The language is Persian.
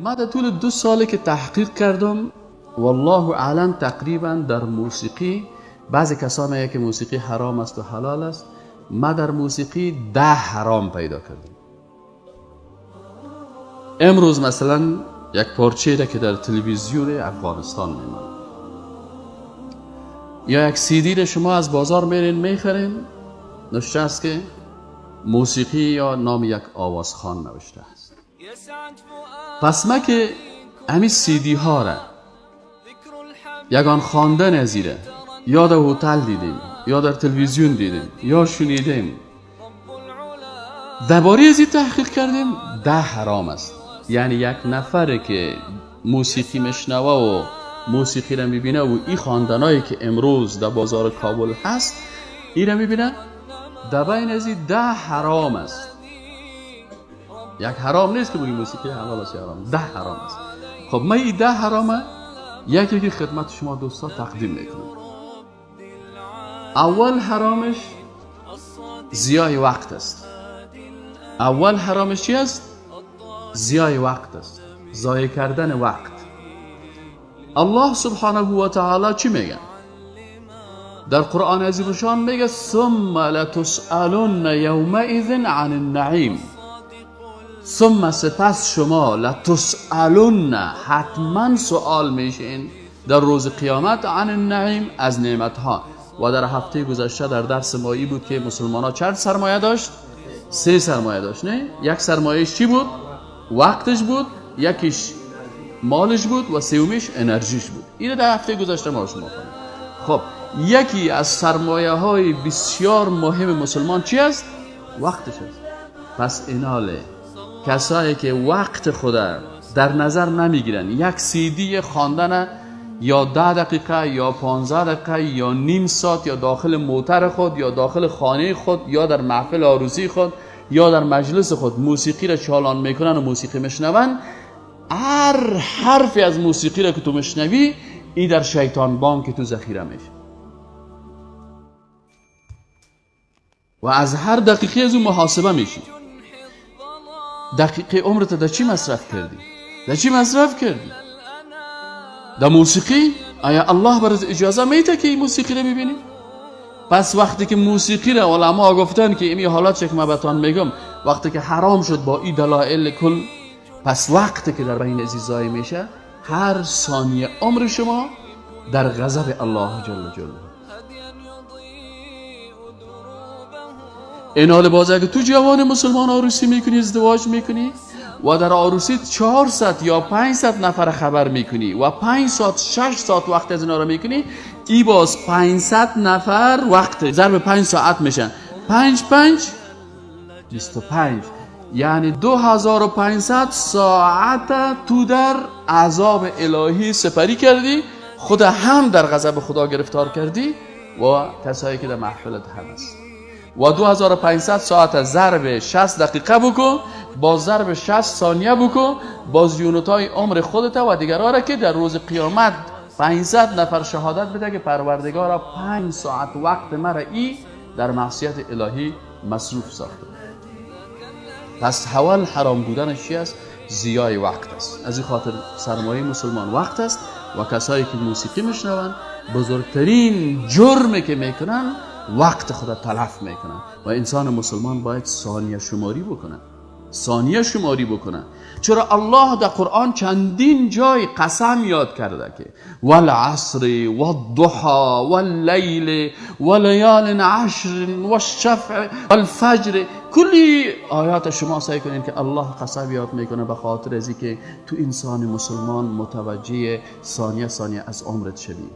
ما در طول 2 ساله که تحقیق کردم، والله اعلم، تقریبا در موسیقی بعضی کسا میگه که موسیقی حرام است و حلال است. ما در موسیقی 10 حرام پیدا کردیم. امروز مثلا یک پارچه را که در تلویزیون افغانستان میماند یا یک سیدی را شما از بازار میرین میخرین، نوشته است که موسیقی یا نام یک آوازخوان نوشته است. پس ما که همین سیدی ها را یگان خواندن از ایره یا در هتل دیدیم یا در تلویزیون دیدیم یا شنیدیم، درباره از این تحقیق کردیم، 10 حرام است. یعنی یک نفر که موسیقی مشنوه و موسیقی را میبینه و این خواندنایی که امروز در بازار کابل هست این را میبینه، در بین از این 10 حرام است. یک حرام نیست که بگیم موسیقی حلال است یا حرام، 10 حرام است. خب من این 10 حرامه یکی که خدمت شما دوستا تقدیم میکنم. اول حرامش زیای وقت است. اول حرامش چی است؟ زیای وقت است، ضایع کردن وقت. الله سبحانه و تعالی چی میگه؟ در قرآن عظیم شان میگه ثم لتسألن یومئذ عن النعیم. ثم سپس شما لتسألن حتما سوال میشین در روز قیامت عن النعیم، از نعمت ها. و در هفته گذشته در درس مایی بود که مسلمان ها چند سرمایه داشت؟ 3 سرمایه داشت، نه؟ یک سرمایهش چی بود؟ وقتش بود، یکیش مالش بود و سومیش انرژیش بود. اینو در هفته گذشته ما شما خواندیم. خب یکی از سرمایه های بسیار مهم مسلمان چی است؟ وقتش است. پس ایناله کسایی که وقت خود در نظر نمیگیرن، یک سیدی خواندن یا 10 دقیقه یا 15 دقیقه یا نیم ساعت یا داخل موتر خود یا داخل خانه خود یا در محفل عروسی خود یا در مجلس خود موسیقی را چالان میکنن و موسیقی میشنون، هر حرفی از موسیقی را که تو میشنوی ای در شیطان بانک تو ذخیره میشه و از هر دقیقه از اون محاسبه میشی. دقیقه عمرت در چی مصرف کردی؟ در چی مصرف کردی؟ در موسیقی؟ آیا الله برات اجازه میده که این موسیقی رو ببینی؟ پس وقتی که موسیقی را علما گفتن که این حالات که من بهتان میگم، وقتی که حرام شد با این دلایل کل، پس وقتی که در بین عزیزای میشه، هر ثانیه عمر شما در غضب الله جل جلاله. این حال باز اگه تو جوان مسلمان عروسی میکنی، ازدواج میکنی و در عروسی 400 یا 500 نفر خبر میکنی و 5 ساعت 6 ساعت وقت از اینا رو میکنی، ای باز 500 نفر وقت ضرب 5 ساعت میشن، 5 5 25، یعنی 2500 ساعت تو در عذاب الهی سپری کردی، خود هم در غضب خدا گرفتار کردی و کسایی که در محفلت هم است. و 2500 ساعت ضرب 60 دقیقه بکن، با ضرب 60 ثانیه بکن، باز یونتای عمر خودت و دیگرها را که در روز قیامت 500 نفر شهادت بده که پروردگارا 5 ساعت وقت مرا ای در معصیت الهی مصروف ساخته. پس حوال حرام بودنش چی است؟ زیای وقت است. از این خاطر سرمایه مسلمان وقت است و کسایی که موسیقی میشنون بزرگترین جرمی که میکنن وقت خود تلف میکنن و انسان مسلمان باید ثانیه شماری بکنه، ثانیه شماری بکنه. چرا الله در قرآن چندین جای قسم یاد کرده که والعصر والضحى واللیل ولیال عشر والشفع والفجر. کلی آیات شما سعی کنین که الله قسم یاد میکنه به خاطر از اینکه تو انسان مسلمان متوجه ثانیه ثانیه از عمرت شوی.